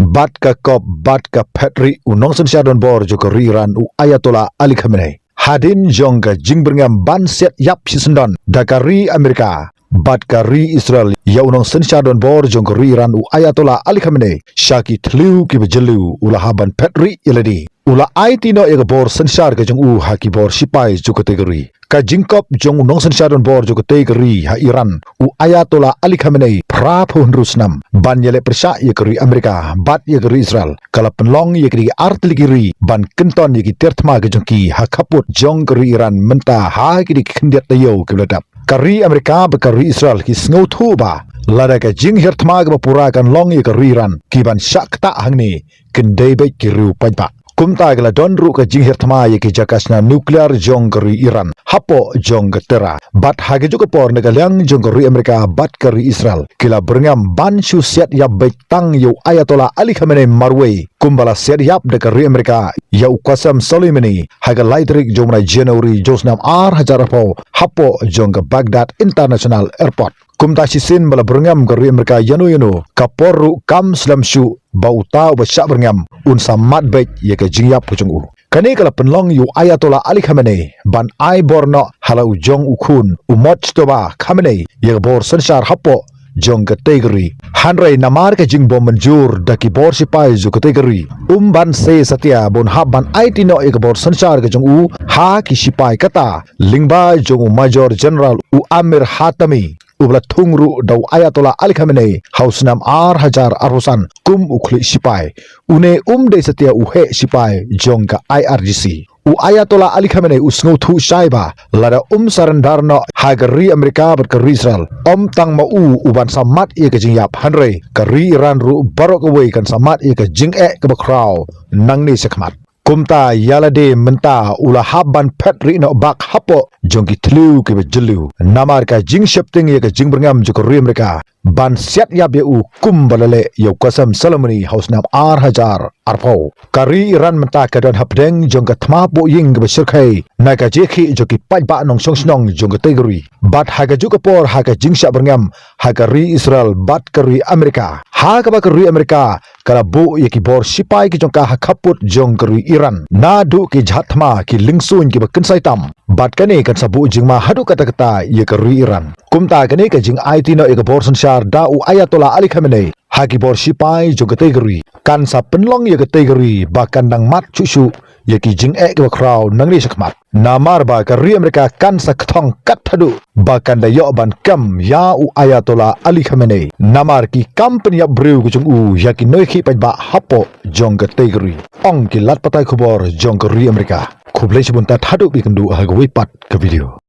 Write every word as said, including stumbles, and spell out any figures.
bad ka kop bad ka phet ri u nongsynshar donbor jong ka ri Iran u Ayatollah Ali Khamenei. Hadien jong ka jingbyrngem ban siat ïap shisyndon da ka ri Amerika bad ka ri Israel ïa u nongsynshar donbor jong ka ri Iran u Ayatollah Ali Khamenei sha ki thliew kiba jylliew, u la hap ban phet ri ïa lade. U la aiti noh ïa ka bor synshar ka jong u ha ki bor shipai jong katei ka ri. Ka jingkop jong u nongsynshar donbor jong katei ka ri ha Iran u Ayatollah Ali Khamenei phra phew hynriew snem ban ïaleh pyrshah ïa ka ri Amerika bad ïa ka ri Israel ka la pynlong ïa kitei ki artylli ki ri ban kynton ïa ki tiar thma ka jong ki ha khappud jong ka ri Iran mynta ha kitei ki khyndiat taïew kiba la dep. Ka ri Amerika bad ka ri Israel ki sngewthuh ba lada ka jinghiar thma kaba pura kan long ïa ka ri Iran, ki ban shah ktah hangne kin dei beit ki riew paidbah. Kumta ki la don ruh ka jinghiar thma ïa ki jaka shna nuclear jong ka ri Iran hapoh jong ka Tehran. Bad ha kajuh ka por na ka liang jong ka ri Amerika bad ka ri Israel ki la byrngem ban shu siat ïap beit tang ïa u Ayatollah Ali Khamenei marwei, kumba la siat ïap da ka ri Amerika ïa u Qasem Soleimani ha ka lai tarik jong u bnai January jong u snem ar hajar arphew hapoh jong ka Baghdad International Airport. Kumta shisien ba la byrngem ka ri Amerika ïano ïano, ka por ruh kam slem shuh ba uta uba shah byrngem un sa mad beit ïa ka jingïap ka jong u. Kane ka la pynlong ïa u Ayatollah Ali Khamenei ban ai bor noh ha la u jong u khun u Mojtaba Khamenei ïa ka bor synshar hapoh jong katei ka ri. Hynrei namar ka jingbym mynjur da ki bor shipai jong katei ka ri, um ban sei satia ba un hap ban aiti noh ïa ka bor synshar ka jong u ha ki shipai, kata lyngba jong u Major General u Amir Hatami, uba la thung ruh da u Ayatollah Ali Khamenei ha u snem ar hajar arphew san kum u khlieh shipai. Une um dei satia u heh shipai jong ka I R G C. U Ayatollah Ali Khamenei u sngewthuh shai ba lada um surrender noh ha ka ri Amerika bad ka ri Israel, ym tang ma u u ban sa mad ïa ka jingïap, hynrei ka ri Iran ruh baroh kawei kan sa mad ïa ka jingeh kaba khraw nangne shakhmat. Kumta ïa lade mynta u la hap ban phet ri noh bak hapoh jong ki thliew kiba jylliew namar ka jingsheptieng ïa ka jingbyrngem jong ka ri Amerika ban siat ïap ïa u kumba la leh ïa u Qasem Soleimani ha u snem ar hajar arphew. Ka ri Iran mynta ka don hapdeng jong ka thma pohïing kaba shyrkhei na ka jingïakhih jong ki paidbah nongshong shnong jong katei ka ri. Bad ha kajuh ka por ha ka jingshah byrngem ha ka ri Israel bad ka ri Amerika, ha kaba ka ri Amerika ka la buh ïa ki bor shipai ki jong ka ha khappud jong ka ri Iran naduh ki jhad thma, ki lyngsuiñ kiba kynsai tam. Bad kane kan sa buh jingma haduh katta katta ïa ka ri Iran. Kumta kane ka jingaiti noh ïa ka bor synshar da u Ayatollah Ali Khamenei ha ki bor shipai jong katei ka ri kan sa pynlong ïa katei ka ri ba kan dang mad shuh shuh ïa ki jingeh kiba khraw nangne shakhmat. Namar ba ka ri Amerika kan sa kthong kat haduh ba kan da ïoh ban kem ïa u Ayatollah Ali Khamenei namar ki kam pynïap briew ka jong u ïa ki nongïakhih paidbah hapoh jong katei ka ri, ong ki lad pathai khubor jong ka ri Amerika. Khublei shibun tad, haduh ba ïakynduh ha kawei pat ka video.